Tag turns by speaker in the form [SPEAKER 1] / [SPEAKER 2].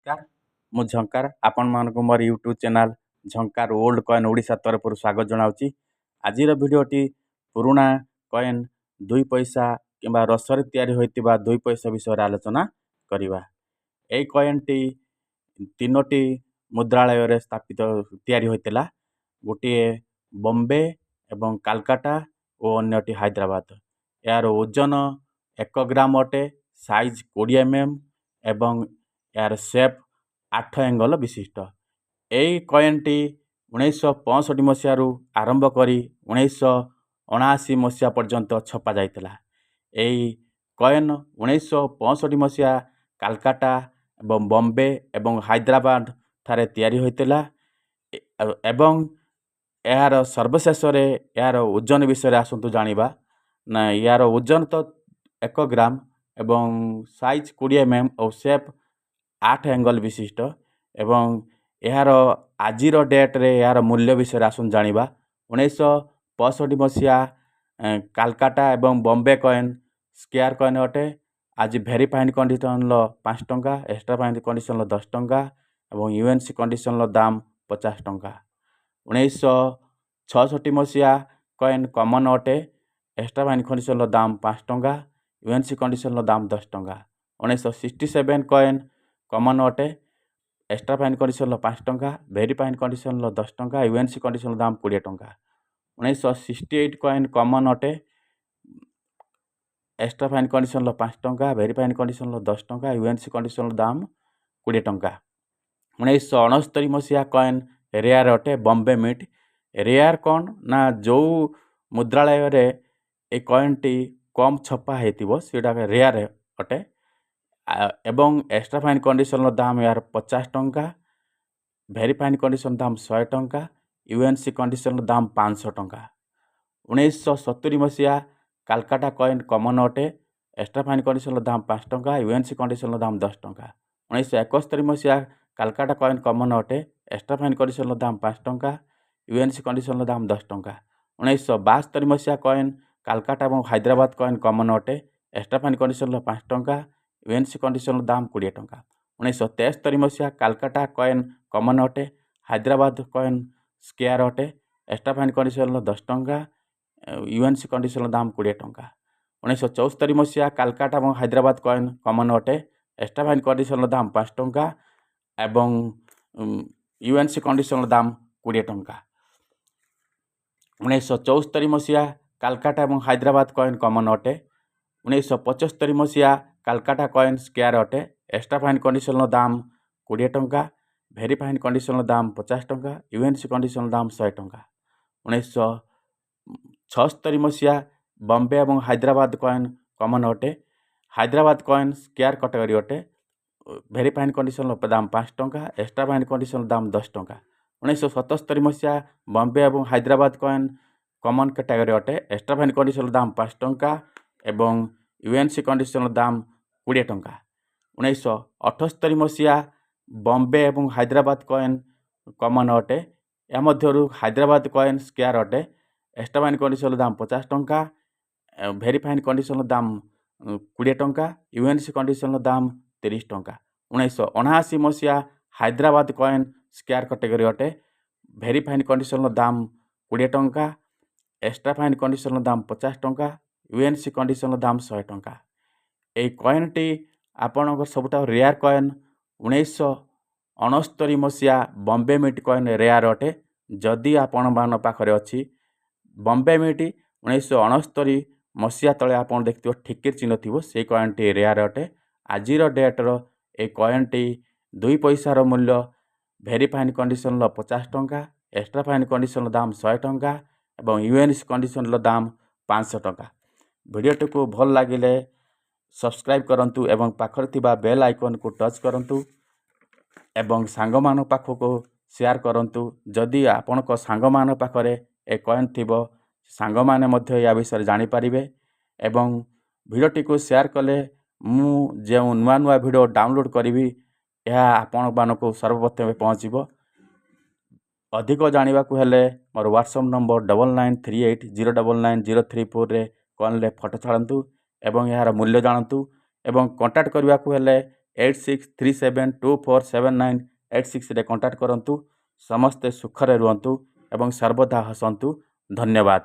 [SPEAKER 1] ନମସ୍କାର, ମୁଁ ଝଙ୍କାର। ଆପଣମାନଙ୍କୁ ମୋର YouTube channel Jhankar old coin Odisha ତରଫରୁ ସ୍ୱାଗତ ଜଣାଉଛି। ଆଜିର ଭିଡ଼ିଓଟି ପୁରୁଣା କଏନ୍ 2 ପଇସା କିମ୍ବା ରସରେ ତିଆରି ହୋଇଥିବା 2 ପଇସା ବିଷୟରେ ଆଲୋଚନା କରିବା। ଏହି କଏନ୍ଟି ତିନୋଟି ମୁଦ୍ରାଳୟରେ ସ୍ଥାପିତ ତିଆରି ହୋଇଥିଲା, ଗୋଟିଏ ବମ୍ବେ ଏବଂ କାଲକାଟା ଓ ଅନ୍ୟଟି ହାଇଦ୍ରାବାଦ। ଏହାର ଓଜନ 1 ଗ୍ରାମ ଅଟେ, ସାଇଜ୍ 20 ଏମ୍ ଏମ୍ ଏବଂ ଏହାର ସେପ୍ 8 ଏଙ୍ଗଲ ବିଶିଷ୍ଟ। ଏହି କଏନ୍ଟି 1965 ମସିହାରୁ ଆରମ୍ଭ କରି 1979 ମସିହା ପର୍ଯ୍ୟନ୍ତ ଛପା ଯାଇଥିଲା। ଏହି କଏନ୍ 1965 ମସିହା କାଲକାଟା ଏବଂ ବମ୍ବେ ଏବଂ ହାଇଦ୍ରାବାଦ ଠାରେ ତିଆରି ହୋଇଥିଲା। ଏବଂ ଏହାର ସର୍ବଶେଷରେ ଏହାର ଓଜନ ବିଷୟରେ ଆସନ୍ତୁ ଜାଣିବା ନା। ଏହାର ଓଜନ ତ 1 ଗ୍ରାମ ଏବଂ ସାଇଜ୍ 20 ଏମ୍ ଏମ୍ ଓ ସେପ୍ 8 ଏଙ୍ଗଲ ବିଶିଷ୍ଟ। ଏବଂ ଏହାର ଆଜିର ଡେଟ୍ରେ ଏହାର ମୂଲ୍ୟ ବିଷୟରେ ଆସନ୍ତୁ ଜାଣିବା। 1965 ମସିହା କାଲକାଟା ଏବଂ ବମ୍ବେ କଏନ୍ ସ୍କେୟାର କଏନ୍ ଅଟେ। ଆଜି ଭେରି ଫାଇନ୍ କଣ୍ଡିସନ୍ର 5 ଟଙ୍କା, ଏକ୍ସଟ୍ରା ଫାଇନ୍ କଣ୍ଡିସନ୍ର 10 ଟଙ୍କା ଏବଂ ୟୁ ଏନ୍ ସି କଣ୍ଡିସନ୍ର ଦାମ 50 ଟଙ୍କା। 1966 ମସିହା କଏନ୍ କମନ୍ ଅଟେ। ଏକ୍ସଟ୍ରା ଫାଇନ୍ କଣ୍ଡିସନ୍ର ଦାମ 5 ଟଙ୍କା, ୟୁ ଏନ୍ ସି କଣ୍ଡିସନ୍ର ଦାମ 10 ଟଙ୍କା। 1967 କଏନ୍ କମନ୍ ଅଟେ। ଏକ୍ସଟ୍ରା ଫାଇନ୍ କଣ୍ଡିସନ୍ର 5 ଟଙ୍କା, ଭେରି ଫାଇନ୍ କଣ୍ଡିସନ୍ର 10 ଟଙ୍କା, ୟୁ ଏନ୍ ସି କଣ୍ଡିସନ୍ର ଦାମ 20 ଟଙ୍କା। 1968 କଏନ୍ କମନ୍ ଅଟେ। ଏକ୍ସଟ୍ରା ଫାଇନ୍ କଣ୍ଡିସନ୍ର 5 ଟଙ୍କା, ଭେରି ଫାଇନ୍ କଣ୍ଡିସନ୍ର 10 ଟଙ୍କା, ୟୁ ଏନ୍ ସି କଣ୍ଡିସନ୍ର ଦାମ 20 ଟଙ୍କା। 1969 ମସିହା କଏନ୍ ରେୟାର ଅଟେ, ବମ୍ବେ ମିଣ୍ଟ। ରେୟାର କ'ଣ ନା, ଯେଉଁ ମୁଦ୍ରାଳୟରେ ଏ କଏନ୍ଟି କମ୍ ଛପା ହେଇଥିବ, ସେଇଟା ରେୟାର ଅଟେ। ଏବଂ ଏକ୍ସଟ୍ରା ଫାଇନ୍ କଣ୍ଡିସନ୍ର ଦାମ ଏହାର 50 ଟଙ୍କା, ଭେରି ଫାଇନ୍ କଣ୍ଡିସନ୍ ଦାମ 100 ଟଙ୍କା, ୟୁ ଏନ୍ ସି କଣ୍ଡିସନ୍ର ଦାମ 500 ଟଙ୍କା। 1970 ମସିହା କାଲକାଟା କଏନ୍ କମନ୍ ଅଟେ। ଏକ୍ସଟ୍ରା ଫାଇନ୍ କଣ୍ଡିସନ୍ର ଦାମ 5 ଟଙ୍କା, ୟୁ ଏନ୍ ସି କଣ୍ଡିସନ୍ର ଦାମ 10 ଟଙ୍କା। 1971 ମସିହା କାଲକାଟା କଏନ୍ କମନ୍ ଅଟେ। ଏକ୍ସଟ୍ରା ଫାଇନ୍ କଣ୍ଡିସନ୍ର ଦାମ 5 ଟଙ୍କା, ୟୁ ଏନ୍ ସି କଣ୍ଡିସନ୍ର ଦାମ 10 ଟଙ୍କା। 1972 ମସିହା କଏନ୍ କାଲକାଟା ଏବଂ ହାଇଦ୍ରାବାଦ କଏନ୍ କମନ୍ ଅଟେ। ଏକ୍ସଟ୍ରା ଫାଇନ୍ କଣ୍ଡିସନ୍ର 5 ଟଙ୍କା, ୟୁ ଏନ୍ ସି କଣ୍ଡିସନ୍ର ଦାମ 20 ଟଙ୍କା। 1973 ମସିହା କାଲକାଟା କଏନ୍ କମନ୍ ଅଟେ। ହାଇଦ୍ରାବାଦ କଏନ୍ ସ୍କେୟାର ଅଟେ। ଏକ୍ସଟ୍ରା ଫାଇନ୍ କଣ୍ଡିସନ୍ର 10 ଟଙ୍କା, ୟୁ ଏନ୍ ସି କଣ୍ଡିସନ୍ର ଦାମ 20 ଟଙ୍କା। 1974 ମସିହା କାଲକାଟା ଏବଂ ହାଇଦ୍ରାବାଦ କଏନ୍ କମନ୍ ଅଟେ। ଏକ୍ସଟ୍ରା ଫାଇନ୍ କଣ୍ଡିସନ୍ର ଦାମ 5 ଟଙ୍କା ଏବଂ ୟୁ ଏନ୍ ସି କଣ୍ଡିସନ୍ର ଦାମ 20 ଟଙ୍କା। 1974 ମସିହା କାଲକାଟା ଏବଂ ହାଇଦ୍ରାବାଦ କଏନ୍ କମନ୍ ଅଟେ। 1975 ମସିହା କାଲକାଟା କଏନ୍ ସ୍କେୟାର ଅଟେ। ଏକ୍ସଟ୍ରା ଫାଇନ୍ କଣ୍ଡିସନ୍ର ଦାମ 20 ଟଙ୍କା, ଭେରି ଫାଇନ୍ କଣ୍ଡିସନ୍ର ଦାମ 50 ଟଙ୍କା, ୟୁ ଏନ୍ ସି କଣ୍ଡିସନ୍ର ଦାମ 100 ଟଙ୍କା। 1976 ମସିହା ବମ୍ବେ ଏବଂ ହାଇଦ୍ରାବାଦ କଏନ୍ କମନ୍ ଅଟେ। ହାଇଦ୍ରାବାଦ କଏନ୍ ସ୍କେୟାର କାଟେଗୋରୀ ଅଟେ। ଭେରି ଫାଇନ୍ କଣ୍ଡିସନ୍ର ଦାମ 5 ଟଙ୍କା, ଏକ୍ସଟ୍ରା ଫାଇନ୍ କଣ୍ଡିସନ୍ର ଦାମ 10 ଟଙ୍କା। 1977 ମସିହା ବମ୍ବେ ଏବଂ ହାଇଦ୍ରାବାଦ କଏନ୍ କମନ୍ କାଟାଗୋରୀ ଅଟେ। ଏକ୍ସଟ୍ରା ଫାଇନ୍ କଣ୍ଡିସନ୍ର ଦାମ 5 ଟଙ୍କା ଏବଂ ୟୁ ଏନ୍ ସି କଣ୍ଡିସନ୍ର ଦାମ 20 ଟଙ୍କା। 1978 ମସିହା ବମ୍ବେ ଏବଂ ହାଇଦ୍ରାବାଦ କଏନ୍ କମନ୍ ଅଟେ। ଏହା ମଧ୍ୟରୁ ହାଇଦ୍ରାବାଦ କଏନ୍ ସ୍କେୟାର ଅଟେ। ଏକ୍ସଟ୍ରା ଫାଇନ୍ କଣ୍ଡିସନ୍ର ଦାମ 50 ଟଙ୍କା, ଭେରି ଫାଇନ୍ କଣ୍ଡିସନ୍ର ଦାମ 20 ଟଙ୍କା, ୟୁ ଏନ୍ ସି କଣ୍ଡିସନ୍ର ଦାମ 30 ଟଙ୍କା। 1979 ମସିହା ହାଇଦ୍ରାବାଦ କଏନ୍ ସ୍କେୟାର କାଟେଗୋରୀ ଅଟେ। ଭେରି ଫାଇନ୍ କଣ୍ଡିସନ୍ର ଦାମ 20 ଟଙ୍କା, ଏକ୍ସଟ୍ରା ଫାଇନ୍ କଣ୍ଡିସନ୍ର ଦାମ 50 ଟଙ୍କା, ୟୁ ଏନ୍ ସି କଣ୍ଡିସନ୍ର ଦାମ 100 ଟଙ୍କା। ଏହି କଏନ୍ଟି ଆପଣଙ୍କର ସବୁଠାରୁ ରେୟାର କଏନ୍ 1969 ମସିହା ବମ୍ବେ ମିଣ୍ଟ କଏନ୍ ରେୟାର ଅଟେ। ଯଦି ଆପଣମାନଙ୍କ ପାଖରେ ଅଛି ବମ୍ବେ ମିଣ୍ଟ 1969 ମସିହା, ତଳେ ଆପଣ ଦେଖିଥିବ ଠିକିର ଚିହ୍ନ ଥିବ, ସେଇ କଏନ୍ଟି ରେୟାର ଅଟେ। ଆଜିର ଡେଟ୍ର ଏ କଏନ୍ଟି 2 ପଇସାର ମୂଲ୍ୟ ଭେରି ଫାଇନ୍ କଣ୍ଡିସନ୍ର 50 ଟଙ୍କା, ଏକ୍ସଟ୍ରା ଫାଇନ୍ କଣ୍ଡିସନ୍ର ଦାମ 100 ଟଙ୍କା ଏବଂ ୟୁ ଏନ୍ ସି କଣ୍ଡିସନ୍ର ଦାମ 500 ଟଙ୍କା। ଭିଡ଼ିଓଟିକୁ ଭଲ ଲାଗିଲେ ସବସ୍କ୍ରାଇବ୍ କରନ୍ତୁ ଏବଂ ପାଖରେ ଥିବା ବେଲ୍ ଆଇକନ୍କୁ ଟଚ୍ କରନ୍ତୁ ଏବଂ ସାଙ୍ଗମାନଙ୍କ ପାଖକୁ ସେୟାର କରନ୍ତୁ। ଯଦି ଆପଣଙ୍କ ସାଙ୍ଗମାନଙ୍କ ପାଖରେ ଏ କଏନ୍ ଥିବ, ସାଙ୍ଗମାନେ ମଧ୍ୟ ୟା ବିଷୟରେ ଜାଣିପାରିବେ। ଏବଂ ଭିଡ଼ିଓଟିକୁ ସେୟାର କଲେ ମୁଁ ଯେଉଁ ନୂଆ ନୂଆ ଭିଡ଼ିଓ ଡାଉନଲୋଡ଼୍ କରିବି, ଏହା ଆପଣମାନଙ୍କୁ ସର୍ବପ୍ରଥମେ ପହଞ୍ଚିବ। ଅଧିକ ଜାଣିବାକୁ ହେଲେ ମୋର ହ୍ୱାଟ୍ସଆପ୍ ନମ୍ବର 9938099034ରେ କଲ୍ରେ ଫଟୋ ଛାଡ଼ନ୍ତୁ ଏବଂ ଏହାର ମୂଲ୍ୟ ଜାଣନ୍ତୁ। ଏବଂ କଣ୍ଟାକ୍ଟ କରିବାକୁ ହେଲେ 8637247986ରେ କଣ୍ଟାକ୍ଟ କରନ୍ତୁ। ସମସ୍ତେ ସୁଖରେ ରୁହନ୍ତୁ ଏବଂ ସର୍ବଦା ହସନ୍ତୁ। ଧନ୍ୟବାଦ।